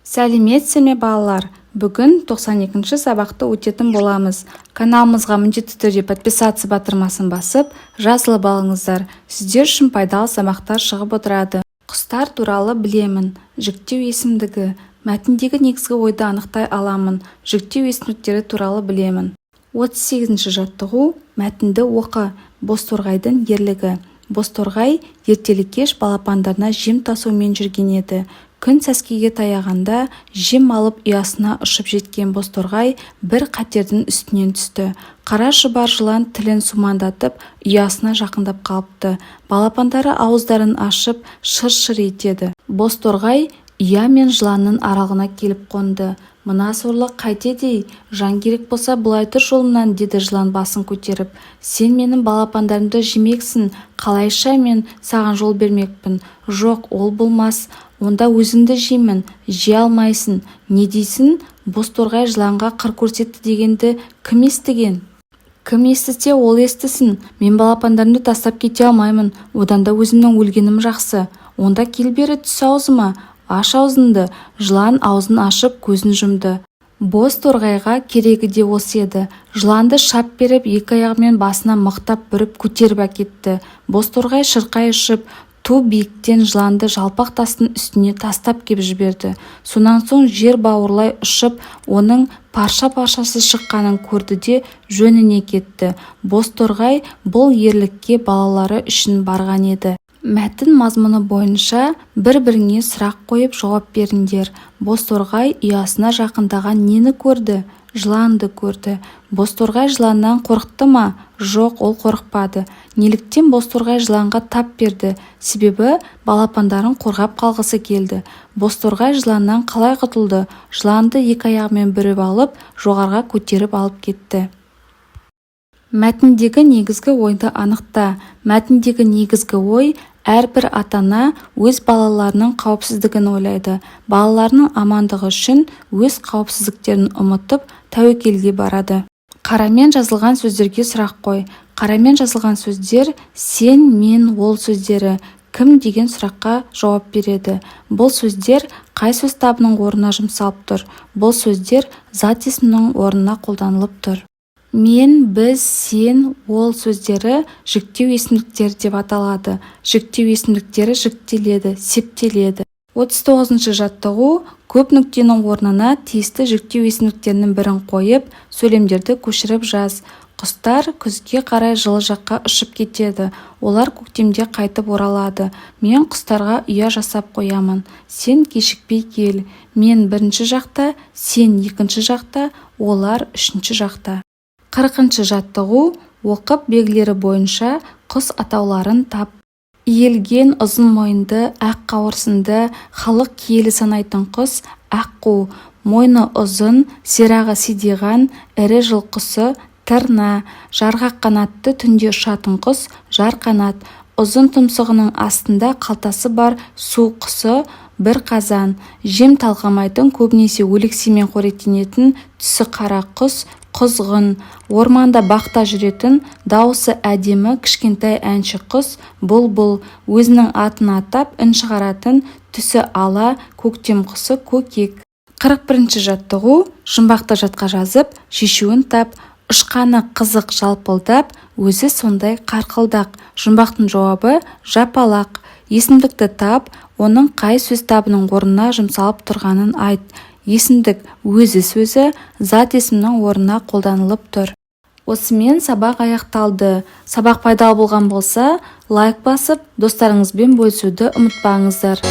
Сәлеметсіздер ме, балалар! Бүгін 92-ші сабақты өтетін боламыз. Каналымызға міндетті түрде «Подписаться» батырмасын басып, жазылып алыңыздар. Сіздер үшін пайдалы сабақтар шығып отырады. Құстар туралы білемін. Жіктеу есімдігі. Мәтіндегі негізгі ойды анықтай аламын. Жіктеу есімдіктері туралы білемін. 38-ші жаттығу. Мәтінді оқы. Бозторғайдың ерлігі. Бозторғай ертелі-кеш балапандарына жем тасумен жүрген еді. Күн сәскеге таяғанда жем алып ұясына ұшып жеткен бозторғай бір қатердің үстінен түсті. Қара шұбар жылан тілін сумаңдатып, ұясына жақындап қалыпты. Балапандары ауыздарын ашып, шыр-шыр етеді. Бозторғай ұя мен жыланның аралығына келіп қонды. «Мына сорлы қайтеді-ей? Жан керек болса, былай тұр жолымнан», – деді жылан басын көтеріп. «Сен менің балапандарымды жемексің, қалайша мен саған жол бермекпін? Жоқ, ол болмас. Онда өзіңді жеймін». «Жей алмайсың». «Не дейсің? Бозторғай жыланға қыр көрсетті дегенді кім естіген?» «Кім естісе, ол естісін. Мен балапандарымды тастап кете алмаймын. Одан да өзімнің өлгенім жақсы». «Онда кел бері, түс аузыма. Аш аузыңды». Жылан аузын ашып, көзін жұмды. Бозторғайға керегі де осы еді. Жыланды шап беріп, екі аяғымен басынан мықтап бүріп, көтеріп әкетті. Бозторғай шырқай ұшып, ту биіктен жыланды жалпақ тастың үстіне тастап кеп жіберді. Сонан соң жер бауырлай ұшып, оның парша-паршасы шыққанын көрді де жөніне кетті. Бозторғай бұл ерлікке балалары үшін барған еді. Мәтін мазмұны бойынша бір-біріңе сұрақ қойып, жауап беріңдер. Бозторғай ұясына жақындаған нені көрді? Жыланды көрді. Бозторғай жыланнан қорықты ма? Жоқ, ол қорықпады. Неліктен бозторғай жыланға тап берді? Себебі балапандарын қорғап қалғысы келді. Бозторғай жыланнан қалай құтылды? Жыланды екі аяғымен бүріп алып, жоғарыға көтеріп алып кетті. Мәтіндегі негізгі ойды анықта. Мәтіндегі негізгі ой: әрбір ата-ана өз балаларының қауіпсіздігін ойлайды, балаларының амандығы үшін өз қауіпсіздіктерін ұмытып, тәуекелге барады. Қарамен жазылған сөздерге сұрақ қой. Қарамен жазылған сөздер сен, мен, ол сөздері кім деген сұраққа жауап береді. Бұл сөздер қай сөз табының орнына жұмсалып тұр? Бұл сөздер зат есімнің орнына қолданылып тұр. Мен, біз, сен, ол сөздері жіктеу есімдіктері деп аталады. Жіктеу есімдіктері жіктеледі, септеледі. 39-жаттығу. Көп нүктенің орнына тиісті жіктеу есімдіктерінің бірін қойып, сөйлемдерді көшіріп жаз. Құстар күзге қарай жылы жаққа ұшып кетеді. Олар көктемде қайтып оралады. Мен құстарға ұя жасап қоямын. Сен кешікпей кел. Мен бірінші жақта, сен екінші жақта, олар үшінші жақта. 40-жаттығу. Оқып, белгілері бойынша құс атауларын тап. Иілген ұзын мойынды, ақ қауырсынды, халық киелі санайтын құс – аққу. Мойны ұзын, сирағы сидиған ірі жыл құсы – тырна. Жарғақ қанатты, түнде ұшатын құс – жарқанат. Ұзын тұмсығының астында қалтасы бар су құсы – бірқазан. Жем талғамайтын, көбінесе өлексемен қоректенетін, түсі қара құс – құзғын. Орманда, бақта жүретін, дауысы әдемі кішкентай әнші құс – бұлбұл. Өзінің атын атап, үн шығаратын, түсі ала көктем құсы – көкек. 41-жаттығу. Жұмбақты жатқа жазып, шешуін тап. Ұшқаны қызық жалпылдап, өзі сондай қарқылдақ. Жұмбақтың жауабы – жапалақ. Есімдікті тап, оның қай сөз табының орнына жұмсалып тұрғанын айт. Есімдік өзі сөзі зат есімнің орнына қолданылып тұр. Осымен сабақ аяқталды. Сабақ пайдалы болған болса, лайк басып, достарыңызбен бөлісуді ұмытпаңыздар.